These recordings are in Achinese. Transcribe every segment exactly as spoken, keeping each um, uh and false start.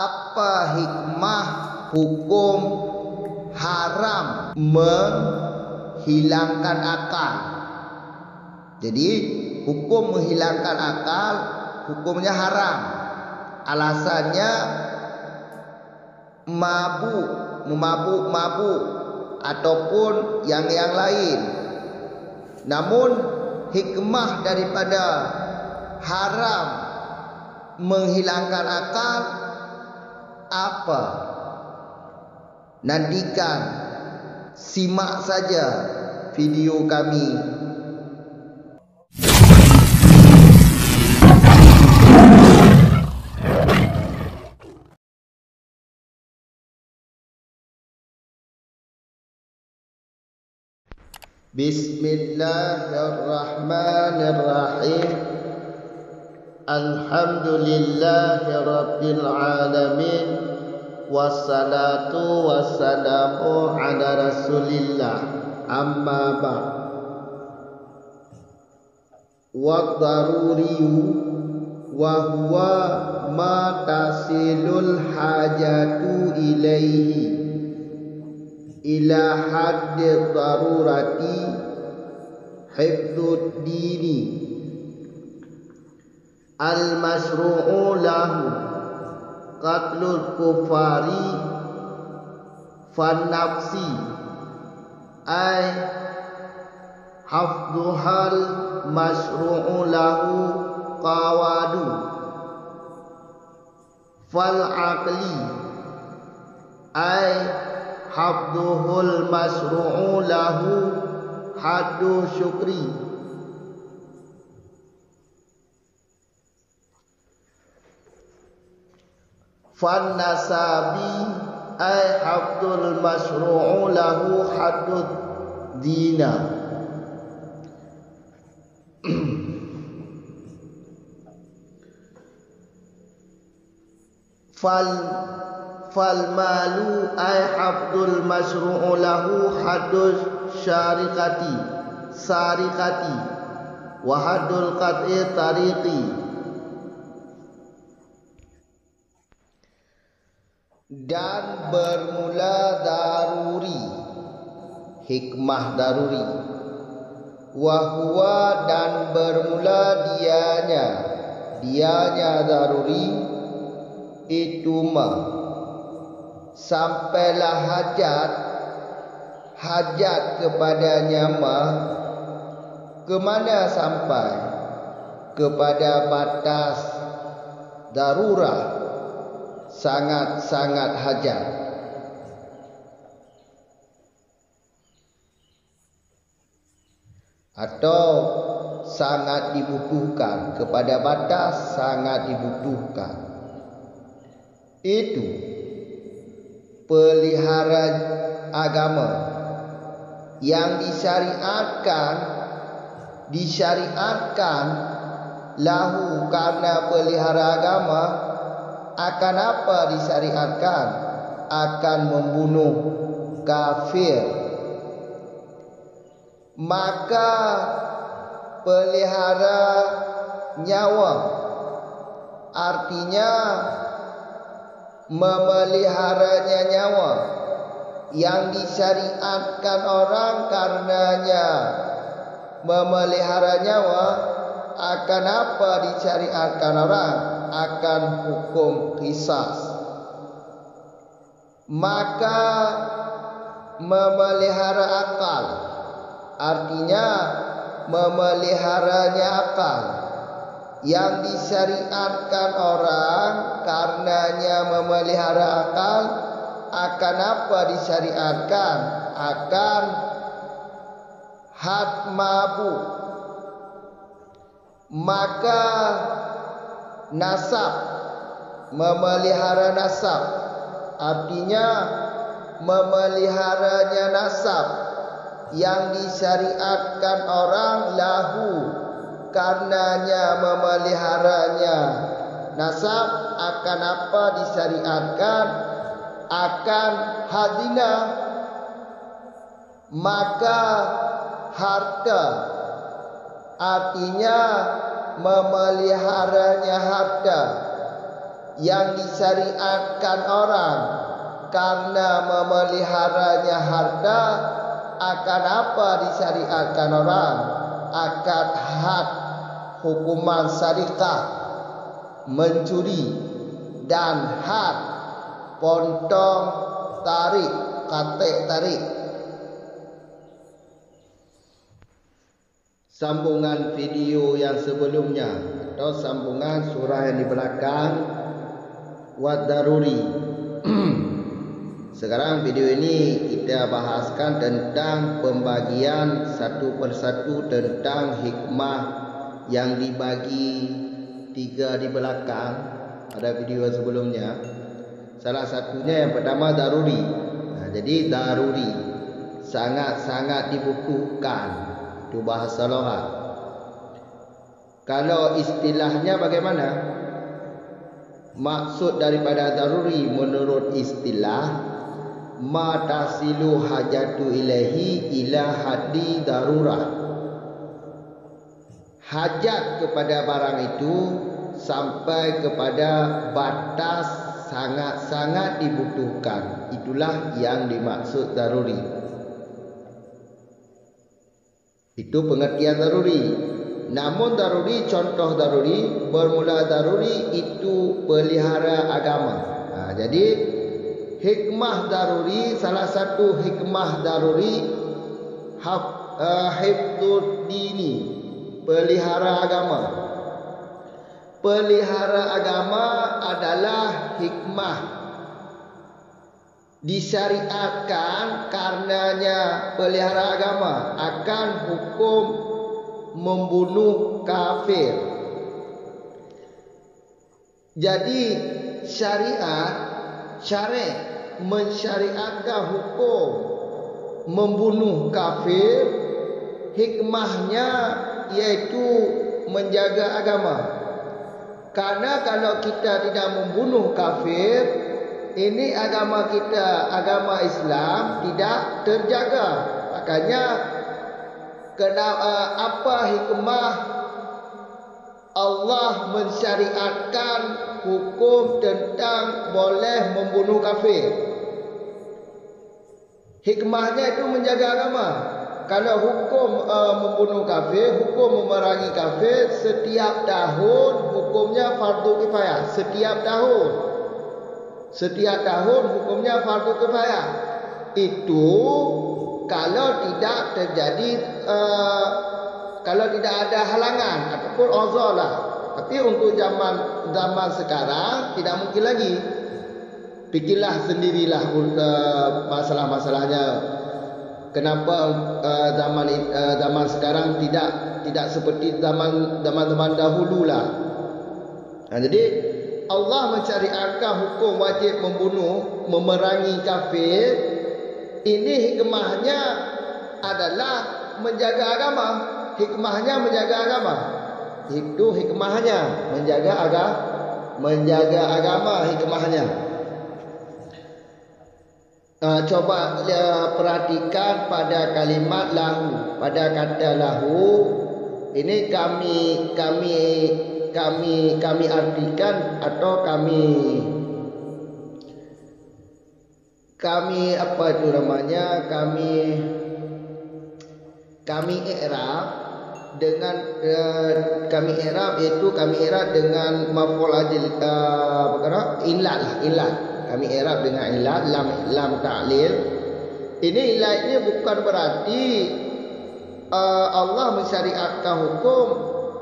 Apa hikmah hukum haram menghilangkan akal? Jadi, hukum menghilangkan akal, hukumnya haram. Alasannya mabuk, memabuk-mabuk, ataupun yang, yang lain. Namun, hikmah daripada haram menghilangkan akal apa? Nantikan, simak saja video kami. Bismillahirrahmanirrahim. Alhamdulillahirabbil alamin. Wassalatu wassalamu ala Rasulillah. Amma ba'd. Wa daruriyu wa huwa ma tasilul hajatu ilaihi ila haddi darurati hifdud dini. Al-masyru'u lahu qatlul kufari fan nafsi, ay hafduhal masyru'u lahu qawadu fal aqli, ay hafduhul masyru'u lahu haddu syukri. Fan nasabi, ay hafdul masyru'u lahu haddud dina. Fal, fal malu, ay hafdul masyru'u lahu haddus syariqati, sariqati, wa haddul qat'i tariqi. Dan bermula daruri, hikmah daruri. Wa huwa, dan bermula dianya, dianya daruri, itu ma, sampailah hajat, hajat kepadanya ma, ke mana sampai? Kepada batas darurah, sangat-sangat hajat. Atau sangat dibutuhkan, kepada batas sangat dibutuhkan. Itu pelihara agama yang disyariatkan, disyariatkan lahu karena pelihara agama, akan apa disyariatkan? Akan membunuh kafir. Maka pelihara nyawa, artinya memeliharanya nyawa, yang disyariatkan orang karenanya memelihara nyawa, akan apa disyariatkan orang? Akan hukum qisas. Maka memelihara akal, artinya memeliharanya akal. Yang disyariatkan orang karenanya memelihara akal, akan apa disyariatkan? Akan had mabuk. Maka nasab, memelihara nasab, artinya memeliharanya nasab yang disyariatkan orang lahu, karenanya memeliharanya nasab akan apa disyariatkan? Akan had zina. Maka harta, artinya memeliharanya harta yang disyariatkan orang karena memeliharanya harta, akan apa disyariatkan orang? Akan had hukuman sarikah, mencuri, dan had pontong tarik, katek tarik. Sambungan video yang sebelumnya atau sambungan surah yang di belakang, wad daruri. Sekarang video ini kita bahaskan tentang pembagian satu persatu tentang hikmah yang dibagi tiga di belakang pada video yang sebelumnya. Salah satunya yang pertama daruri. Nah, jadi daruri, sangat-sangat dibutuhkan. Itu bahasa lughat. Kalau istilahnya bagaimana? Maksud daripada daruri menurut istilah, ma tasilu hajatu ilaihi ila haddi darurah. Hajat kepada barang itu sampai kepada batas sangat-sangat dibutuhkan. Itulah yang dimaksud daruri. Itu pengertian daruri. Namun daruri, contoh daruri, bermula daruri itu pelihara agama. Ha, jadi, hikmah daruri, salah satu hikmah daruri, haf-, eh, hifdhud dini, pelihara agama. Pelihara agama adalah hikmah disyariatkan karenanya pelihara agama akan hukum membunuh kafir. Jadi, syariat, syarek, mensyariatkan hukum membunuh kafir, hikmahnya yaitu menjaga agama. Karena kalau kita tidak membunuh kafir, ini agama kita, agama Islam tidak terjaga. Makanya, kena, eh, apa hikmah Allah mensyariatkan hukum tentang boleh membunuh kafir? Hikmahnya itu menjaga agama. Kalau hukum, eh, membunuh kafir, hukum memerangi kafir, setiap tahun hukumnya fardu kifayah. Setiap tahun. Setiap tahun hukumnya fardu kifayah. Itu kalau tidak terjadi, eh, kalau tidak ada halangan ataupun uzur lah. Tapi untuk zaman, zaman sekarang tidak mungkin lagi. Pikirlah sendirilah, eh, masalah-masalahnya. Kenapa, eh, zaman, eh, zaman sekarang tidak, tidak seperti zaman, zaman-zaman dahulu lah. Nah, jadi Allah mensyariatkan hukum wajib membunuh, memerangi kafir. Ini hikmahnya adalah menjaga agama. Hikmahnya menjaga agama. Itu hikmahnya menjaga aga-, menjaga agama hikmahnya. Ah, coba, ah, perhatikan pada kalimat lahu, pada kata lahu. Ini kami, kami, kami, kami artikan atau kami, kami apa itu namanya? Kami, kami i'rab dengan, eh, kami i'rab, yaitu kami i'rab dengan maf'ul ajl, eh, apa kata? Ilat lah, ilat. Kami i'rab dengan ilat, lam, lam ta'lil. Ini ilat ini bukan berarti, eh, Allah mensyariatkan hukum.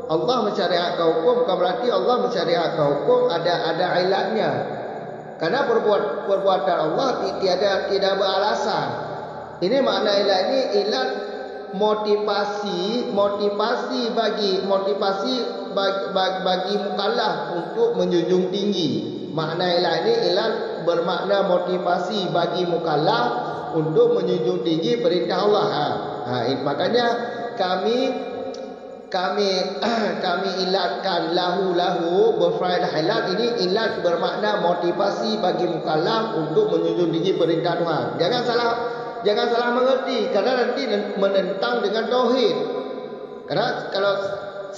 Allah mensyariatkan hukum bukan berarti Allah mensyariatkan hukum ada, ada ilatnya. Karena perbuat-, perbuatan Allah ti-, tiada, tidak beralasan. Ini makna ilat ini, ilat motivasi, motivasi bagi, motivasi bag-, bag-, bagi mukallaf untuk menjunjung tinggi. Makna ilat ini, ilat bermakna motivasi bagi mukallaf untuk menjunjung tinggi perintah Allah. Ha. Ha, i-, makanya kami, kami, kami ilatkan lahu, lahu, berfaedah ilat ini, ilat bermakna motivasi bagi mukallaf untuk menjunjung tinggi perintah Tuhan. Jangan salah, jangan salah mengerti, karena nanti nen-, menentang dengan tauhid. Karena kalau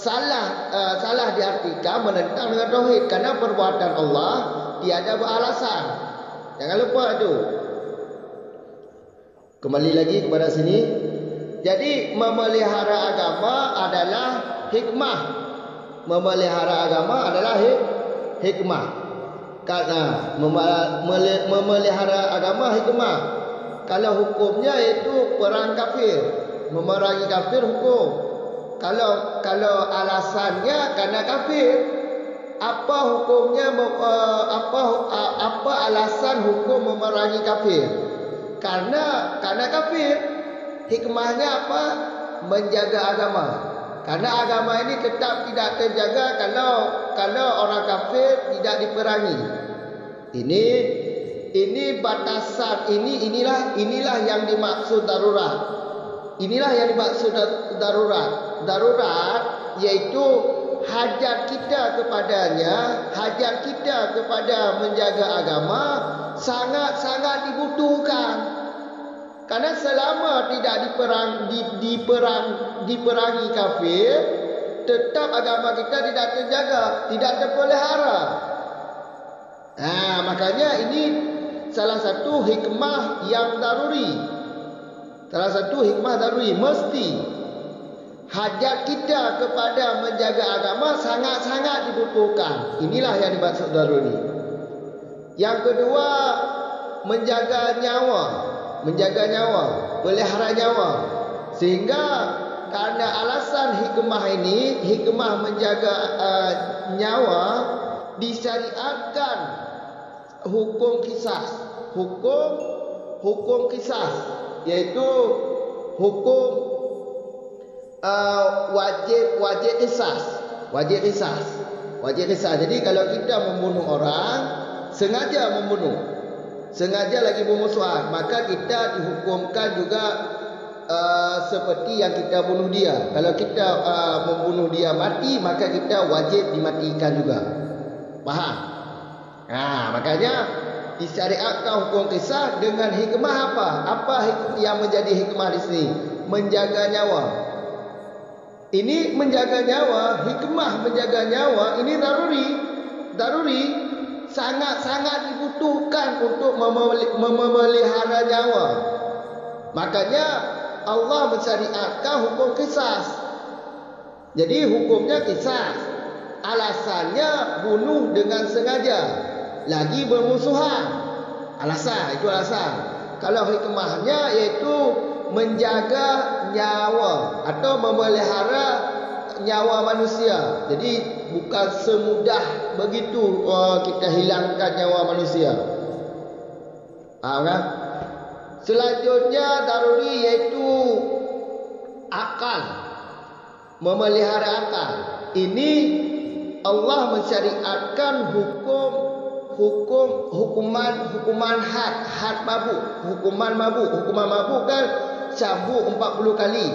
salah, eh, salah diartikan menentang dengan tauhid, karena perbuatan Allah tiada beralasan. Jangan lupa itu. Kembali lagi kepada sini. Jadi, memelihara agama adalah hikmah. Memelihara agama adalah hik-, hikmah. Karena mema-, mele-, memelihara agama hikmah. Kalau hukumnya yaitu perang kafir, memerangi kafir hukum. Kalau, kalau alasannya karena kafir, apa hukumnya me-, eh, apa hu-, a-, apa alasan hukum memerangi kafir? Karena, karena kafir. Hikmahnya apa? Menjaga agama. Karena agama ini tetap tidak terjaga kalau, kalau orang kafir tidak diperangi. Ini, ini batasan, ini, inilah, inilah yang dimaksud darurat. Inilah yang dimaksud da-, darurat. Darurat yaitu hajat kita kepadanya, hajat kita kepada menjaga agama sangat-sangat dibutuhkan. Karena selama tidak diperang, di, diperang, diperangi kafir, tetap agama kita tidak terjaga, tidak terpelihara. Ha, makanya ini salah satu hikmah yang daruri. Salah satu hikmah daruri, mesti. Hajat kita kepada menjaga agama sangat-sangat dibutuhkan. Inilah yang dimaksud daruri. Yang kedua, menjaga nyawa. Menjaga nyawa, pelihara nyawa. Sehingga karena alasan hikmah ini, hikmah menjaga, eh, nyawa, disyariatkan hukum kisas. Hukum, hukum kisas, yaitu hukum, eh, wajib, wajib kisas. Wajib kisas. Wajib kisas. Jadi, kalau kita membunuh orang, sengaja membunuh, sengaja lagi bermusuhan, maka kita dihukumkan juga, eh, seperti yang kita bunuh dia. Kalau kita, eh, membunuh dia mati, maka kita wajib dimatikan juga. Paham? Ha, makanya disyariatkan hukum kisas dengan hikmah apa? Apa hik-, yang menjadi hikmah di sini? Menjaga nyawa. Ini menjaga nyawa, hikmah menjaga nyawa ini daruri, daruri, sangat-sangat dibutuhkan untuk memeli-, memelihara nyawa. Makanya Allah mensyariatkan hukum kisas. Jadi hukumnya kisas. Alasannya bunuh dengan sengaja, lagi bermusuhan. Alasan, itu alasan. Kalau hikmahnya yaitu menjaga nyawa atau memelihara nyawa manusia. Jadi bukan semudah begitu, eh, kita hilangkan nyawa manusia. Paham kan? Selanjutnya daruri yaitu akal. Memelihara akal. Ini Allah mensyariatkan hukum, hukum, hukuman, hukuman had, had mabuk, hukuman mabuk. Hukuman mabuk kan cambuk empat puluh kali.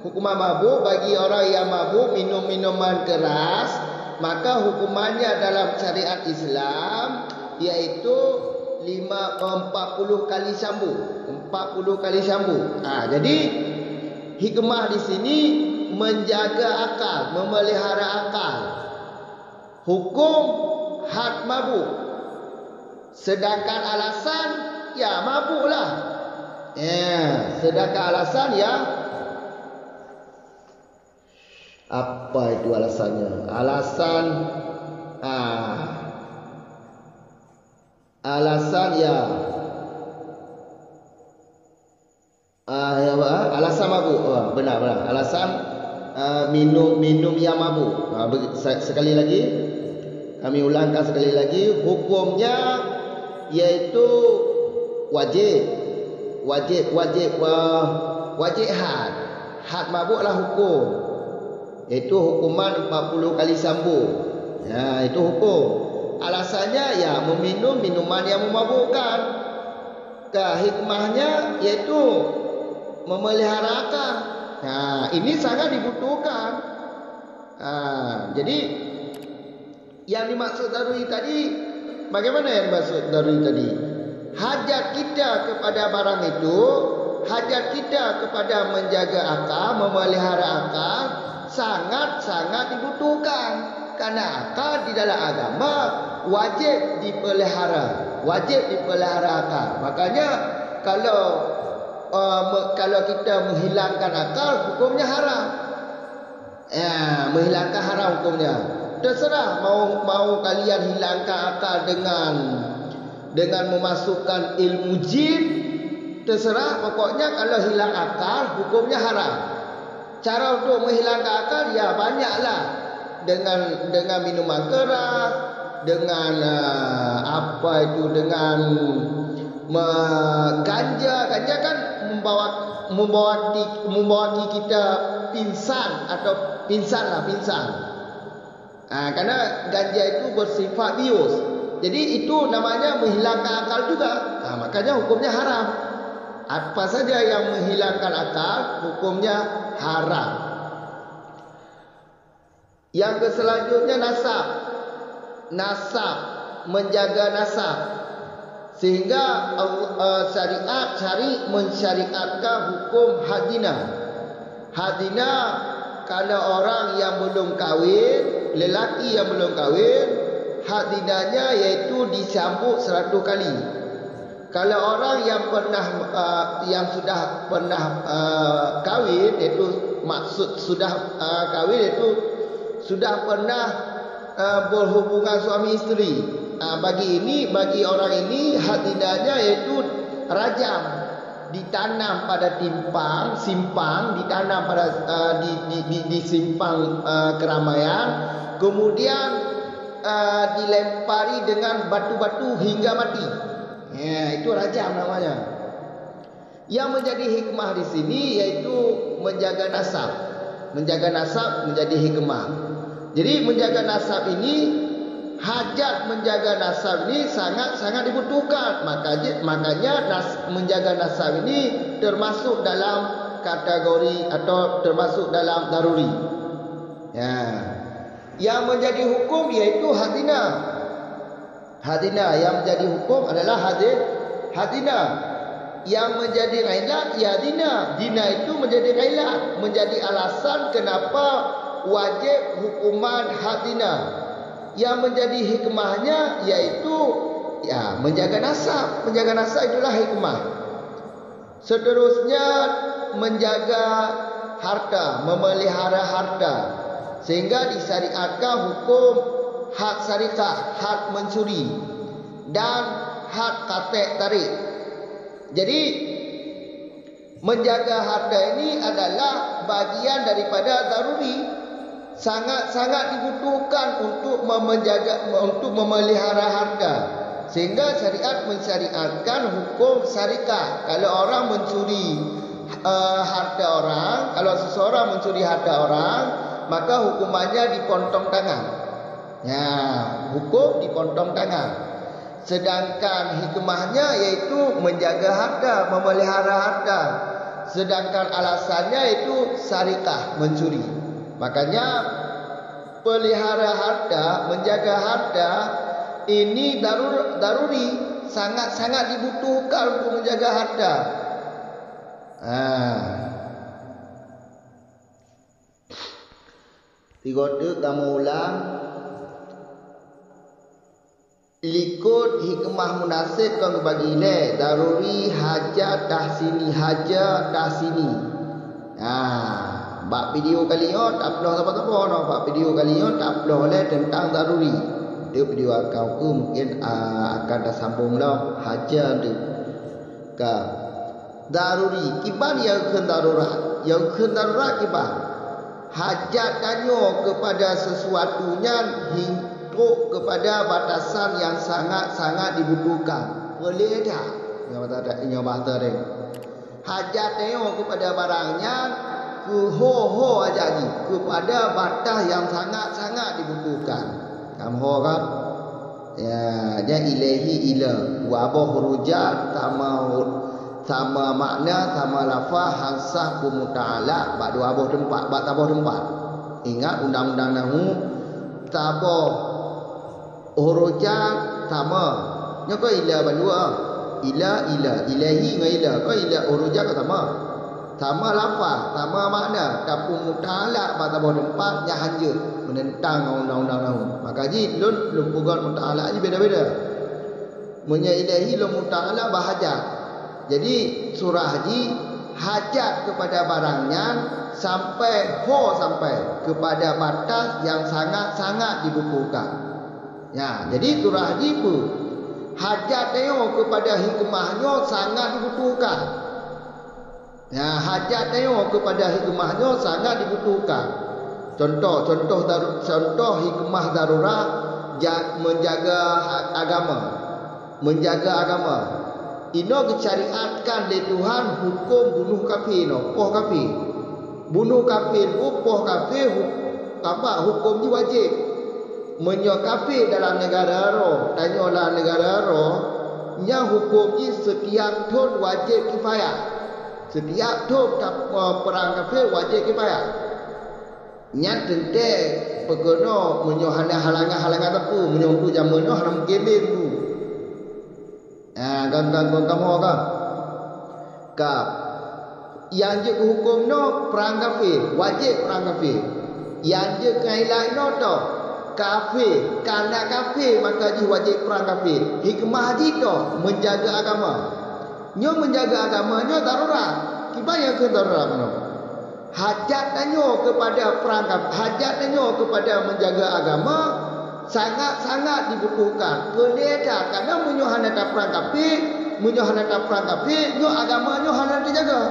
Hukuman mabuk bagi orang yang mabuk minum minuman keras, maka hukumannya dalam syariat Islam yaitu lima, empat puluh kali cambuk. Empat puluh kali cambuk. Ha, jadi hikmah di sini menjaga akal, memelihara akal. Hukum had mabuk. Sedangkan alasan, ya mabuklah. Ya, sedangkan alasan ya, apa itu alasannya? Alasan, ah, alasan ya, ah, ya, apa? Alasan mabuk. Ah, benar, benar. Alasan, ah, minum, minum yang mabuk. Ah, begi-, se-, sekali lagi, kami ulangkan sekali lagi, hukumnya yaitu wajib. Wajib, wajib, wa-, wajib had. Had mabuk lah hukum. Yaitu hukuman empat puluh kali cambuk. Ya, itu hukum. Alasannya, ya, meminum minuman yang memabukkan. Ka, hikmahnya yaitu memelihara akal. Nah, ini sangat dibutuhkan. Nah, jadi yang dimaksud daruri tadi, bagaimana yang dimaksud daruri tadi? Hajat kita kepada barang itu, hajat kita kepada menjaga akal, memelihara akal, sangat-sangat dibutuhkan. Karena akal di dalam agama wajib dipelihara, wajib dipelihara akal. Makanya kalau, uh, me- kalau kita menghilangkan akal, hukumnya haram. Ya, menghilangkan haram hukumnya. Terserah mau mau kalian hilangkan akal dengan dengan memasukkan ilmu jin, terserah, pokoknya kalau hilang akal, hukumnya haram. Cara untuk menghilangkan akal, ya, banyaklah. Dengan dengan minuman keras, dengan, eh, apa itu, dengan me- ganja. Ganja kan membawa membawa membawa kita pingsan atau pingsan lah, pingsan. Ha, karena ganja itu bersifat bius. Jadi itu namanya menghilangkan akal juga. Ha, makanya hukumnya haram. Apa saja yang menghilangkan akal, hukumnya haram. Yang keselanjutnya nasab. Nasab, menjaga nasab. Sehingga Allah, eh, syariat syari mensyariatkan hukum hak zina. Hak zina kalau orang yang belum kahwin, lelaki yang belum kahwin, hak zinanya yaitu dicambuk seratus kali. Kalau orang yang pernah, eh, yang sudah pernah, eh, kahwin, iaitu maksud sudah, eh, kahwin, iaitu sudah pernah, eh, berhubungan suami isteri. Ah, bagi ini, bagi orang ini, hak zinanya iaitu rajam, ditanam pada timpang, simpang, ditanam pada, eh, di, di, di, di simpang, eh, keramaian, kemudian, eh, dilempari dengan batu-batu hingga mati. Ya, itu rajam namanya. Yang menjadi hikmah di sini yaitu menjaga nasab. Menjaga nasab menjadi hikmah. Jadi menjaga nasab ini, hajat menjaga nasab ini sangat-sangat dibutuhkan. Makanya, makanya nas, menjaga nasab ini termasuk dalam kategori atau termasuk dalam daruri. Ya. Yang menjadi hukum yaitu hak zina. Hak zina, yang menjadi hukum adalah hak zi-, hak zina. Yang menjadi ilat, ya zina. Zina itu menjadi ilat, menjadi alasan kenapa wajib hukuman hak zina. Yang menjadi hikmahnya yaitu, ya, menjaga nasab. Menjaga nasab itulah hikmah. Seterusnya, menjaga harta, memelihara harta, sehingga disyariatkan hukum hak sarikah, hak mencuri, dan hak katek tarik. Jadi, menjaga harta ini adalah bagian daripada daruri, sangat-sangat dibutuhkan untuk memenjaga, untuk memelihara harta, sehingga syariat mensyariatkan hukum sarikah. Kalau orang mencuri, eh, harta orang, kalau seseorang mencuri harta orang, maka hukumannya dipotong tangan. Ya, hukum dipotong tangan. Sedangkan hikmahnya yaitu menjaga harta, memelihara harta. Sedangkan alasannya itu sarikah, mencuri. Makanya, pelihara harta, menjaga harta ini darur, daruri, sangat-sangat dibutuhkan untuk menjaga harta. Ha. Tiga teuk kamoe ulang. Likot hikmah munaseb kon geubagi lé, daruri, hajat, tahsini, hajat, tahsini. Nah, bak video kali nyoe taploh saboh-saboh noh, bak video kali nyoe taploh lé teuntang daruri. Di video akan mungkin, ah, akan tasambong lom hajat tu. Ka. Daruri, kiban nyang kheun darurat? Nyang kheun darurat kiban? Hajat tanyoe keupada sesuatu nyan hingkôk keupada batasan nyang sangat-sangat dibutuhkan. Boleh dak? Nyoe bahasa, nyoe bahasa deh. Hajat tanyoe keupada barang nyan keu ho-ho aja jih, keupada batas nyang sangat-sangat dibutuhkan. Kamoe ho kan? Ya, nyan ilaihi ila. Dua boh huruf jar sama hu-, sama makna, sama lafaz, han sah keu muta'allaq bak dua boh teumpat, bak saboh teumpat. Ingat undang-undang nahwu, saboh huruf jar sama. Nyoe kon ila bandua. Ila, ila. Ilaihi ngon ila. Kon ila huruf jar kon sama. Sama lafaz, sama makna, tapi muta'alak bak saboh teumpat nyan hanjeuet, meunentang ngon undang-undang nahwu. Maka jih lôn, lôn peugah muta'alak jih beda-beda. Meunyoe ilaihi lôn muta'alak bak hajat. Jadi, surah jih hajat kepada barang nyan sampai, ho sampai kepada batas yang sangat-sangat dibutuhkan. Ya, jadi surah jih peue? Hajat tanyoe kepada hikmah nyoe sangat dibutuhkan. Ya, hajat tanyoe kepada hikmah nyoe sangat dibutuhkan. Contoh, contoh daru-, contoh hikmah darurat ja-, menjaga ha-, agama. Menjaga agama. Inoe geusyariatkan lé Tuhan huköm bunoh kafé inoe, poh kafé. Bunoh kafé, poh kafé, hu-, apa, huköm jih wajéb. Meunyoe kafé dalam neugara droe, tanyoe lam neugara droe, nyan huköm jih setiap thon wajéb kifayah. Setiap thon ka-, eh, perang kafé wajéb kifayah. Nyan teuntée peukeunoe meunyoe hana halangan-halangan teupeu, meunyoe untuk jameun nyoe hana mungken lé tu. Ha, kan, kan, kan kamoe ka. Ka. Nyang jeuet keu huköm nyoe perang kafé, wajéb perang kafé. Nyang jeuet keu ilat inoe toh, kafé, karena kafé maka jih wajéb perang kafé. Hikmah jih toh menjaga agama. Nyoe menjaga agama nyoe darurat. Kiban nyang kheun darurat nyoe? Hajat tanyoe kepada perang kaf-, hajat tanyoe kepada menjaga agama sangat-sangat dibutuhkan. Peulée that, karena meunyoe hana taprang kafé, meunyoe hana taprang kafé, nyoe agama nyoe hana teujaga.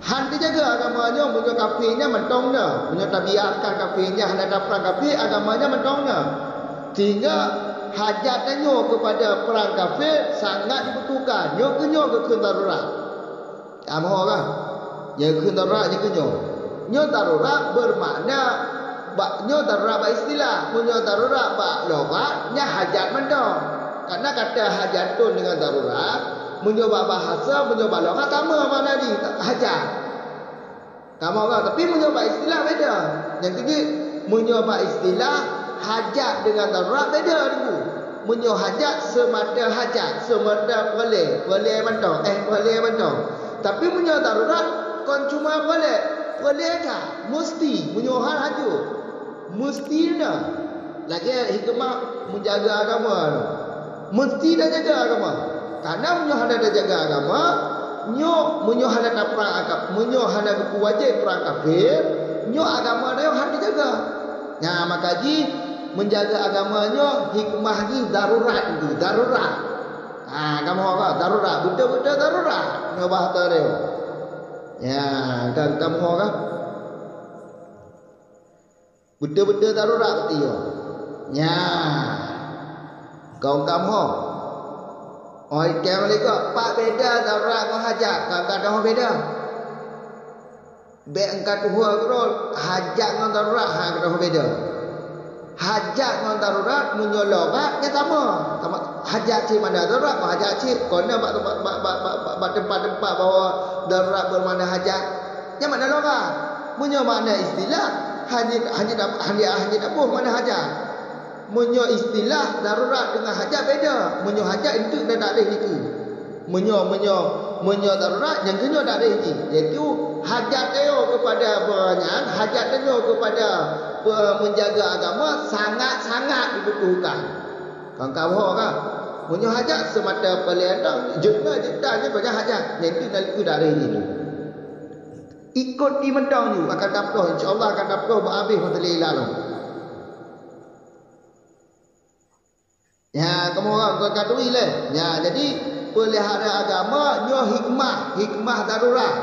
Han teujaga agama nyoe meunyoe kafé nyan mantong na, meunyoe tabiarkan kafé nyan hana taprang kafé, agama nyan mantong na. Sehingga hajat tanyoe kepada perang kafé sangat dibutuhkan. Nyoe keuh nyoe geukheun darurat. Kamoe kan? Nyang kheun darurat nyang keu nyoe. Nyoe darurat bermakna bak nyoe darurat bak istilah. Meunyoe darurat bak lughat, nyan hajat mantong. Karena kata hajatun dengan darurat, meunyoe bak bahasa, meunyoe bak lughat sama makna jih, hajat. Kamoe kan? Tapi meunyoe bak istilah beda. Nyang keuneuk, meunyoe bak istilah, hajat dengan darurat beda, Teungku. Meunyoe hajat, semata hajat, semata peureulée, peureulée mantong, eh, peureulée mantong. Tapi meunyoe darurat, kon cuma peureulée, peureulée that, meusti, meunyoe hal haju, meusti na. Lagée hikmah menjaga agama tu. Meusti tajaga agama. Karena meunyoe hana tajaga agama, nyoe meunyoe hana taprang agam-, meunyoe hana geupeuwajéb prang kafé, nyoe agama tanyoe hana tajaga. Nah, maka jih menjaga agama nyoe hikmah jih darurat tu, darurat. Ha, kamoe ka darurat, beutôi-beutôi darurat. Nyoe bahasa dia. Ya, kan kamoe ka. Beutôi-beutôi darurat beutôi. Nya. Kong kamoe. Oi, keng lé kok, pak beda darurat ngon hajat, ka ka dong beda. Bék engka tuha keudroe, hajat ngon darurat, ha, keudroe beda. Hajat ngon darurat, meunyoe lughat, nyan sama. Sama, hajat cit mana darurat, ngon hajat cit. Kona bak, bak, bak teumpat-teumpat bahwa darurat bermakna hajat. Nyan makna lugha. Meunyoe makna istilah, hana, hana, hana, hana taboh makna hajat. Meunyoe istilah darurat deungon hajat beda. Meunyoe hajat enteuk na takrif nikeue. Meunyoe, meunyoe, meunyoe darurat, nyang keunyoe takrif jih, yaitu hajat tanyoe kepada apa nyan, hajat tanyoe kepada pe-, menjaga agama sangat-sangat dibutuhkan. Kan ka boh ka? Meunyoe hajat semata peureulée tong, jeuet na jeuet tan nyan, kon nyan hajat. Nyan enteuk na likeue takrif jih tu. Ikot di mantong ju akan taploh, insya Allah akan taploh bak abéh masa lé lalu. Ya, kamoe orang bukan kanduri lé. Ya, jadi peulihara agama nyoe hikmah, hikmah darurat.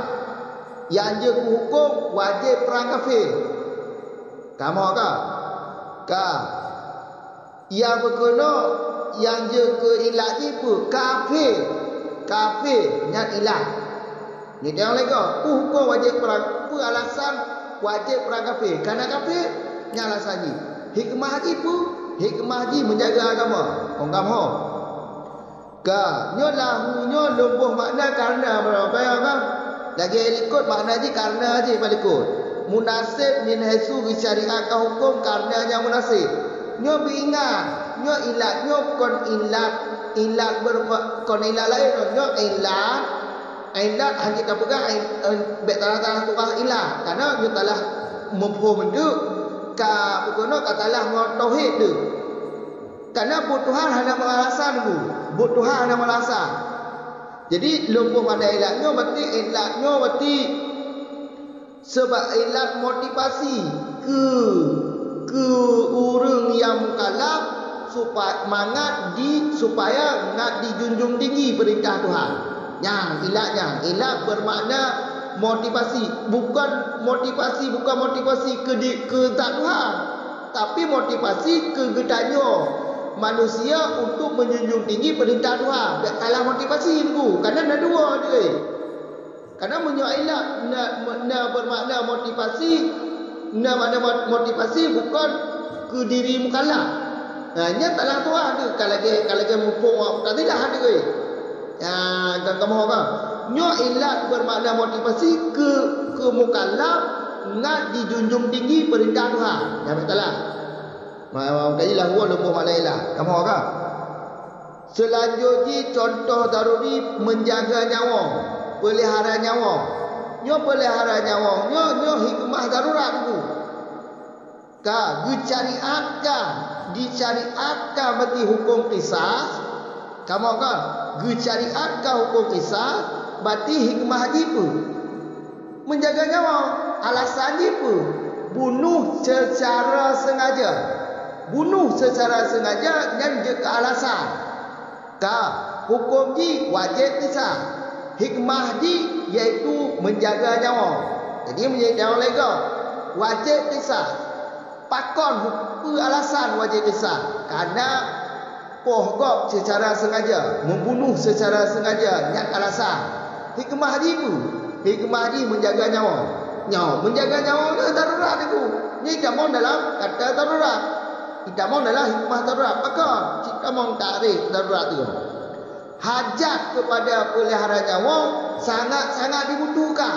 Nyang jeuet keu huköm wajéb prang kafé. Kamoe ka? Ka. Nyang beukeunoe nyang jeuet keu ilat jih peue? Kafé. Kafé nyan ilat. Niteng lego, peue huköm wajéb prang, peue alasan wajéb prang kafé? Kana kafé, nyan alasan jih. Hikmah jih peue? Hikmah jih menjaga agama. Kong kamoe. Ka, nyoe lahu nyoe lôn boh makna karena meunyoe ka. Lagée likot makna jih karena jih bak likot. Munaseb min haitsu geusyariatkan huköm karena nyang munaseb. Nyoe beuingat, nyoe ilat nyoe kon ilat, ilat ber-, kon ilat laén, nyoe ilat Ilat hana tapeugah, eh, eh, bék talah-talah tuah ilat. Karena nyoe talah muphom teuk, ka bukoe nyoe ka talah ngon tauhid teuk. Karena buet Tuhan hana meulasan bu. Buet Tuhan hana meulasan. Jadi lôn boh makna ilat nyoe berarti, ilat nyoe berarti sebab ilat motivasi keu, keu ureuëng nyang mukallaf supa-, mangat di, supaya ngat dijunjung tinggi peurintah Tuhan. Nyan ilat nyan, ilat bermakna motivasi, bukan motivasi, bukan motivasi keu di, keu zat Tuhan, tapi motivasi keu geutanyoe manusia untuk menjunjung tinggi peurintah Tuhan. Bék salah motivasi teungku, karena na dua deh. Karena meunyoe ilat na, na bermakna motivasi, na makna mo-, motivasi bukan keu diri mukallaf. Nah, nyan salah tuah tu, ka lagée, ka lagée muphom Mu'tazilah tu. Ya, dan kamoe ka. Nyoe ilat bermakna motivasi keu, keu mukallaf ngat dijunjung tinggi peurintah Tuhan. Ya, bék salah. Ma-, ma-, kaji lah huwa lôn boh makna ilat. Kamoe ka. Seulanjut jih contoh daruri menjaga nyawöng, peulihara nyawöng. Nyoe peulihara nyawöng, nyoe, nyoe hikmah darurat teungku. Ka geusyariatkan, disyariatkan berarti huköm qisas. Kamoe ka geusyariatkan huköm qisas, berarti hikmah jih peue? Menjaga nyawa. Alasan jih peue? Bunoh secara sengaja. Bunoh secara sengaja nyan jeuet keu alasan. Ka, huköm jih wajéb qisas. Hikmah jih yaitu menjaga nyawa. Jadi meunyoe nyawa lé gob, wajéb qisas. Pakon hu-, peue alasan wajéb qisas? Karena poh gob secara sengaja, membunuh secara sengaja, nyan alasan. Hikmah jih peue? Hikmah jih menjaga nyawa. Nyoe, menjaga nyawa nyoe darurat teungku. Nyoe itamong dalam kata darurat. Itamong dalam hikmah darurat. Maka, cit tamong takrif darurat tu. Hajat kepada peulihara nyawa sangat-sangat dibutuhkan.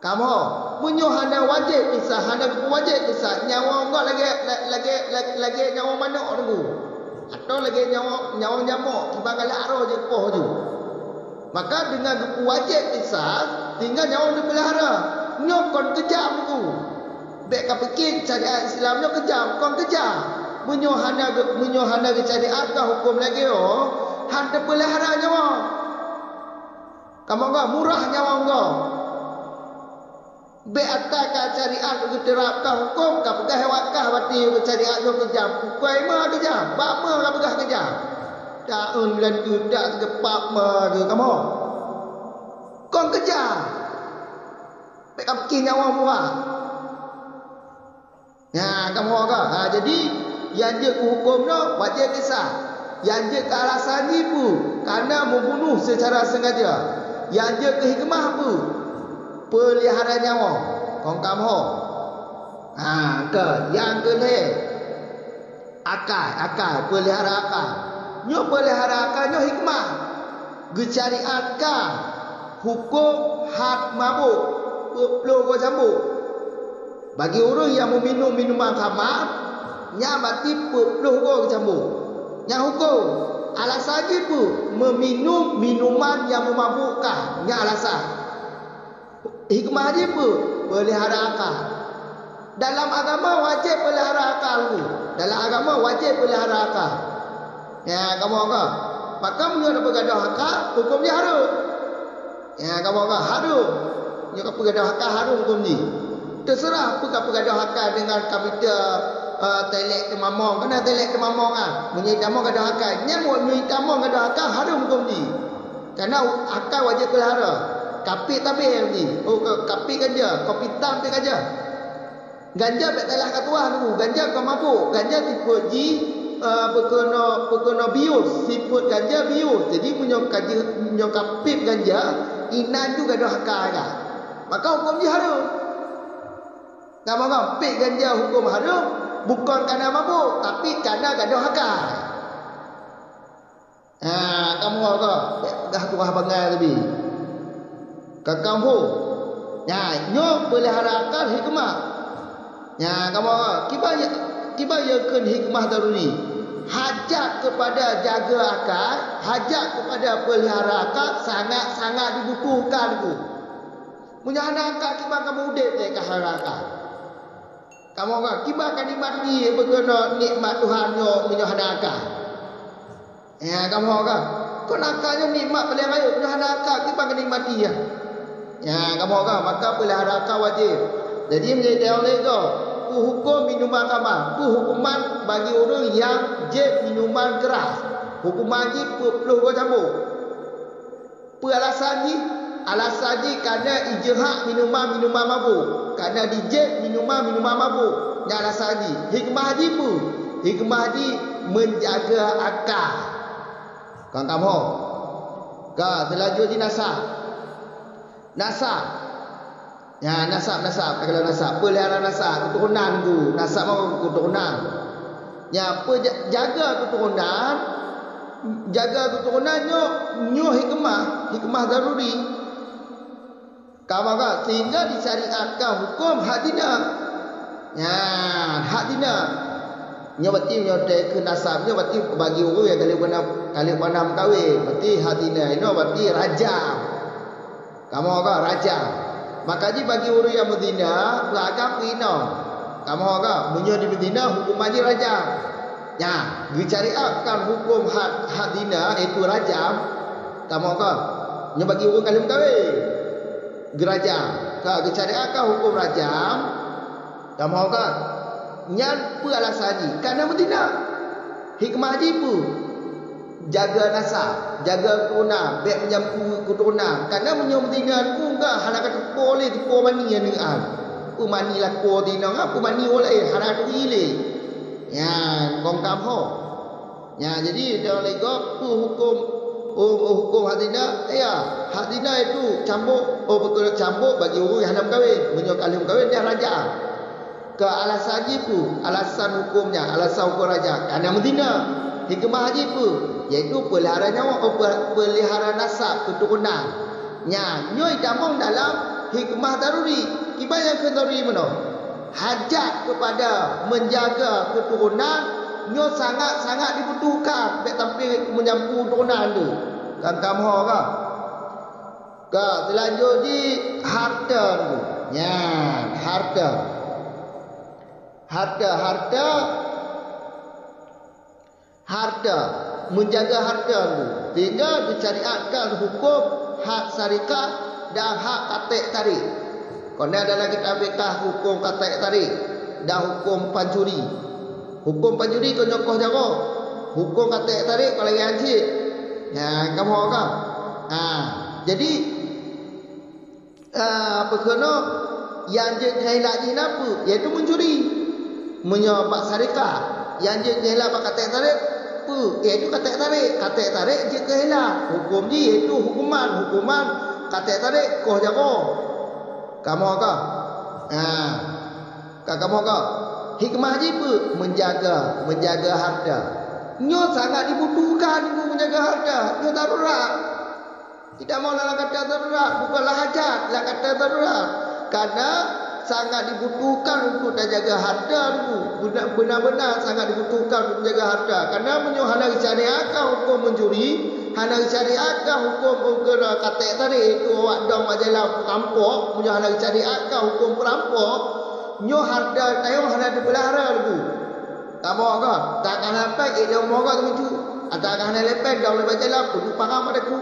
Kamoe, meunyoe hana wajéb qisas, hana geupeuwajéb qisas, nyawa gob lagée, la-, lagée, la-, lagée nyawa manok teungku. Atawa lagée nyawa, nyawa nyamok, kiban galak roh jeuet poh ju. Maka deungon geupeuwajéb qisas, tinggai nyawa neupeulihara. Nyoe kon keujam teungku. Bék kapike syariat Islam nyoe keujam, kon keujam. Meunyoe hana geu-, meunyoe hana geusyariatkan huköm lagée nyoe, han teupeulihara nyawa. Kamoe gob murah nyawa gob. Bék ata ka syariat geuterapkan huköm, ka peugah wakah bati syariat nyoe keujam. Ukai ma keujam, bak ma ka peugah keujam. Taun bulan tu tak geupap ma keu kamoe. Kon keujam. Bék kapike nyawa murah. Nyan, kamoe ka. Ha, jadi, nyang jeuet keu huköm nyoe wajéb qisas. Nyang jeuet keu alasan jih peue? Karena membunuh secara sengaja. Nyang jeuet keu hikmah peue? Peulihara nyawa. Kon kamoe. Ha, ka. Nyang keu lhée. Akai, akai. Peulihara akai. Nyoe peulihara akai nyoe hikmah. Geusyariatkan huköm had mabök, peuet ploh goe cambuk. Bagi ureuëng nyang meuminum minuman khamar, nyan berarti peuet ploh goe cambuk. Nyan huköm. Alasan jih peue? Meuminum minuman nyang meumabukkan. Nyan alasan. Hikmah jih peue? Peulihara akai. Dalam agama wajéb peulihara akai. Dalam agama wajéb peulihara akai. Ya, kamoe ka. Maka meunyoe na peugadôh akai, huköm jih hareuem. Ya, kamoe ka hareuem. Nyoe ka peugadôh akai hareuem huköm jih. Teuseurah peue ka peugadôh akai deungon ka mita, eh, telek teumamong. Kana telek teumamong ah. Meunyoe itamong gadôh akai. Nyan meunyoe itamong gadôh akai hareuem huköm jih. Karena akai wajéb peulihara. Kapit tabé jih. Oh, ka-, kapit ganja, kopi tam pih ganja. Ganja bék salah ka tuah teungku. Ganja kon mabök. Ganja sifeuet jih, eh, peukeuna, peukeuna bius. Sifeuet ganja bius. Jadi meunyoe ka jih, meunyoe ka pip ganja, inan ju gadôh akai ka. Maka huköm jih hareuem. Kamoe ka pip ganja huköm hareuem, bukon kana mabök, tapi kana gadôh akai. Ha, kamoe ka, bék peugah tuah bangai teubi. Ka kamoe. Nyan, nyoe peulihara akai hikmah. Nyan, kamoe ka, kiban, kiban nyang kheun hikmah daruri. Hajat kepada jaga akal, hajat kepada pelihara akal sangat-sangat dibutuhkan tu. Meunyoe hana akal, kiban kamoe udeb lé ka hana akal. Kamoe ka, kiban ka nikmati beugeunoe nikmat Tuhan nyoe meunyoe hana akal. Ya, kamoe ka. Kon akal nyoe nikmat paléng rayeuk, meunyoe hana akal, kiban ka nikmati ya. Ya, kamoe ka, maka pelihara akal wajéb. Jadi, meunyoe teuh lé goe, peue huköm minuman khamar, peue huköman bagi ureuëng nyang jieb minuman keuras? Huköman jih peuet ploh goe cambôk. Peue alasan jih? Alasan jih kana ijeuhak minuman-minuman mabôk, kana dijieb minuman-minuman mabôk. Nyan alasan jih. Hikmah jih peue? Hikmah jih menjaga akal. Kon kamoe. Ka, seulanjut jih nasab. Nasab. Ya, nasab, nasab, kalau nasab, pelihara nasab, keturunan tu, nasab mah keturunan. Ya, peja-, jaga keturunan, jaga keturunan nyoe, nyoe hikmah, hikmah daruri. Ka maka, sehingga disyariatkan huköm hak zina. Ya, hak zina. Nyoe berarti nyoe teuh keu nasab, nyoe berarti bagi ureuëng nyang ka lheueh bana, ka lheueh bana meukawen, berarti hak zina, nyoe berarti rajam. Kamoe ka rajam. Maka jih bagi ureuëng nyang meuzina, peue agam peuinong. Kamoe ka, meunyoe jimeuzina, huköman jih rajam. Nyan, geusyariatkan huköm had, had zina, iaitu rajam. Kamoe ka, nyoe bagi ureuëng ka lheueh meukawen, geurajam. Ka geusyariatkan huköm rajam. Kamoe ka, nyan peue alasan jih? Kana meuzina. Hikmah jih peue? Jaga nasab, jaga keturunan, bék meujampu keturunan. Kana meunyoe meuzina, peue ka hana ka teupo lé, teupo mani aneuëk an. Peue mani lakoe teuinong, peue mani ulée, hana turi lé. Nyan, kong kamoe. Nyan, jadi, deungon lé gob, peue huköm, oh, oh, huköm hak zina? Ya, hak zina itu cambôk, oh, beutôi cambôk bagi ureuëng nyang hana meukawen. Meunyoe ka lheueh meukawen, nyan rajam. Keu alasan jih peue? Alasan huköm nyan, alasan huköm rajam, kana meuzina. Hikmah jih peue? Yaitu peulihara nyawa, oh, pe-, peulihara nasab, keuturonan. Nyan, nyoe itamong dalam hikmah daruri. Kiban nyang kheun daruri meunoe? Hajat kepada menjaga keturunan nyoe sangat-sangat dibutuhkan, bék sampai meujampu turunan tu. Kan kamoe ka? Ka, seulanjut jih hareuta tu. Nyan, hareuta. Hareuta, hareuta. Hareuta, menjaga hareuta tu, sehingga geusyariatkan huköm hak syarikah dan hak katék tarek. Kona dalam kitab fikah huköm katék tarek dan huköm pancuri. Huköm pancuri kon nyoe koh jaroe. Huköm katék tarek kon lagée nyan cit. Nyan, kamoe ka. Ha, jadi, Ah, peue keunoe, nyang jeuet keuhilak jih na peue? Yaitu mencuri. Meunyoe bak syarikah, nyang jeuet keuhilak bak katék tarek, peue? Yaitu katék tarek. Katék tarek jeuet keuhilak. Huköm jih yaitu huköman, huköman katék tarek koh jaroe. Kamoe ka? Ah, ka kamoe ka? Hikmah jih peue? Menjaga, menjaga hareuta. Nyoe sangat dibutuhkan, menjaga hareuta. Nyoe darurat. Tidak mau dalam kata darurat, bukanlah hajat, dalam kata darurat. Karena sangat dibutuhkan untuk tajaga harta tu. Benar-benar sangat dibutuhkan untuk menjaga harta. Karena meunyoe hana syariat ka huköm mencuri, hana syariat ka huköm peukara katék tarek, itu awak dong bak jalan perampok, meunyoe hana syariat ka huköm perampok, nyoe harta tayong hana dipeulihara lagi. Kamoe ka, tak hana pek, eh, dong moga tu. Atau hana lepek, dong lebat jalan, peuduek parang pada ku.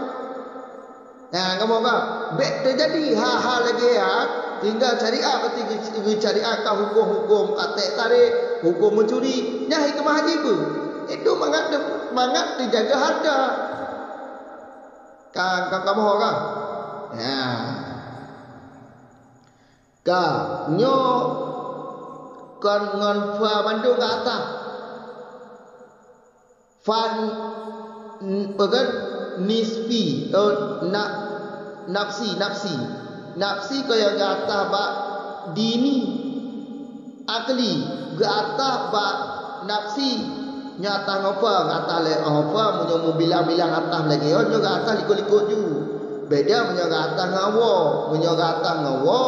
Nah, kamoe ka, bék teujadi hal-hal lagée nyan, tinggai syariat berarti geu-, geusyariatkan huköm-huköm katék tarek, huköm mencuri, nyan hikmah jih peue? Itu mangat teu-, mangat teujaga harta. Ka, ka kamoe ka. Nah. Ka, nyoe kon ngon fa mandum ka atah. Fan, n-, apa kan? Nisfi, eh, na-, nafsi, nafsi. Nafsi ka nyang geuatah bak dini, akli, geuatah bak nafsi. Nyoe atah ngon fa, geuatah lé, oh, fa, meunyoe meubilang-bilang atah lagée nyoe, nyoe geuatah likot-likot ju. Beda meunyoe geuatah ngon wa, meunyoe geuatah ngon wa,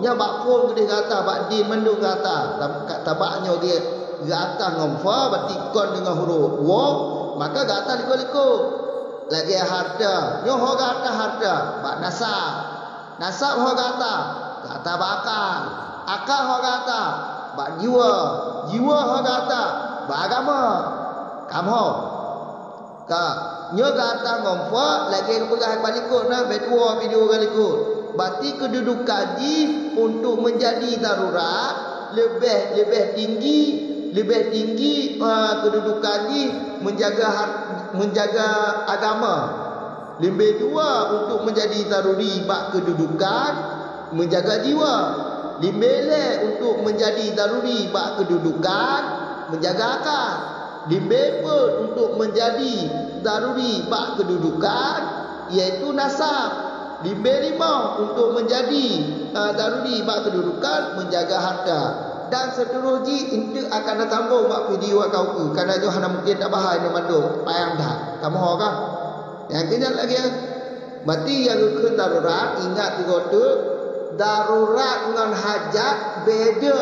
nyoe bak phon keudeh geuatah, bak din mandum geuatah. Tab-, ka-, tabak nyoe gét. Geuatah ngon fa, berarti kon deungon huruf waw, maka geuatah likot-likot. Lagèe harta, nyoe ho geuatah harta, bak nasab. Nasab ho geuatah, geuatah bak akal. Akal ho geuatah, bak jiwa. Jiwa ho geuatah, bak agama. Ka meuho. Ka, nyoe geuatah ngon fa, lagèe geupeugah bak likot na, bak dua video ka likot. Berarti keududukan jih untuk menjadi darurat leubeh, leubeh tinggi, leubeh tinggi, eh, keududukan jih menjaga har-, menjaga agama. Leubeh dua untuk menjadi daruri bak keududukan, menjaga jiwa. Leubeh lhèe untuk menjadi daruri bak keududukan, menjaga akal. Leubeh peuet untuk menjadi daruri bak keududukan, yaitu nasab. Leubeh limong untuk menjadi, eh, daruri bak keududukan, menjaga harta. Dan seterus jih eunteuk akan tasambong bak video nyang ka ukeue, karena nyoe hana mungken tabahas nyoe mandum, panyang that. Ka meuho ka? Nyang keu nyan lagèe nyan. Berarti nyang geukheun darurat, ingat tiga teuk, darurat ngon hajat beda.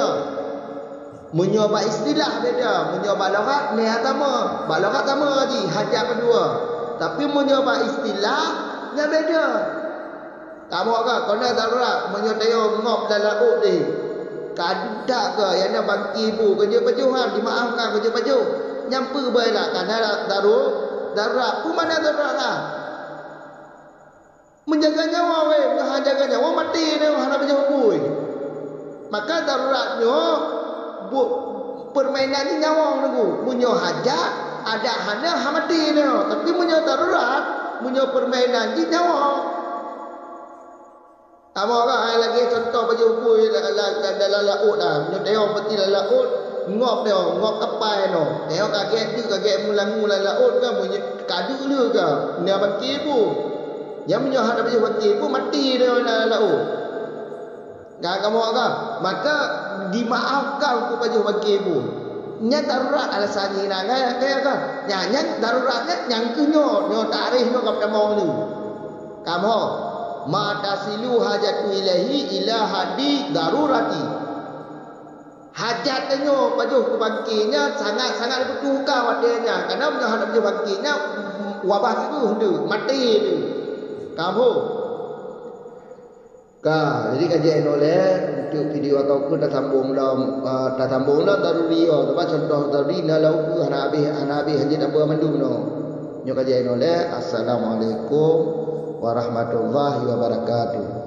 Meunyoe bak istilah beda, meunyoe bak lughat meunan sama. Bak lughat sama jih, hajat keudua. Tapi meunyoe bak istilah, nyan beda. Kamoe ka, kon na darurat, meunyoe tayong ngop lam laôt deh. Ka duek that ka, nyang na bangke bu, ka jeuet pajoh han, dimaafkan, ka jeuet pajoh. Nyan peue beuh lah, ka na daru-, darurat. Peue makna darurat lah? Menjaga nyawa weh, meunyoe hana jaga nyawa, maté nyoe, hana pajoh bui. Maka darurat nyoe, bu-, permainan jih nyawa nunggu. Meunyoe hajat, adak hana, ha maté nyoe. Tapi meunyoe darurat, meunyoe permainan jih nyawa. Kamoe ka, hai lagèe contoh pajoh bui la-, la-, la-, dalam laôt dah. Meunyoe tayong peuti lam laôt, ngop tayong, ngop kapai nyoe. Tayong kagèt deuk, kagèt mulangu lam laôt ka, meunyoe ka deuk le ka, na bangke bu. Nyan meunyoe hana pajoh bangke bu, maté tayong lam laôt. Ka kamoe ka, maka dimaafkan untuk pajoh bangke bu. Nyan darurat alasan jih na, ka, ka, ka. Nyan, nyan darurat nyan, nyan keuh nyoe, nyoe tarikh nyoe ka peutamong nyoe. Kamoe, ma tasilu hajatu ilaihi ila haddi darurati. Hajat tanyoe pajoh keu bangke nyan sangat-sangat dibutuhkan watèe nyan. Karena meunyoe hana pajoh bangke nyan, wabah sigoe deuh, maté deuh. Kamoe. Ka, jadi ka jeuet nyoe lé, untuk video atau pun tasambong lom, ah, tasambong lom daruri nyoe. Sebab contoh daruri na lam ukeue hana habéh, hana habéh, hanjeuet na beumandum nyoe. Nyoe ka jeuet nyoe lé. Assalamualaikum warahmatullahi wabarakatuh.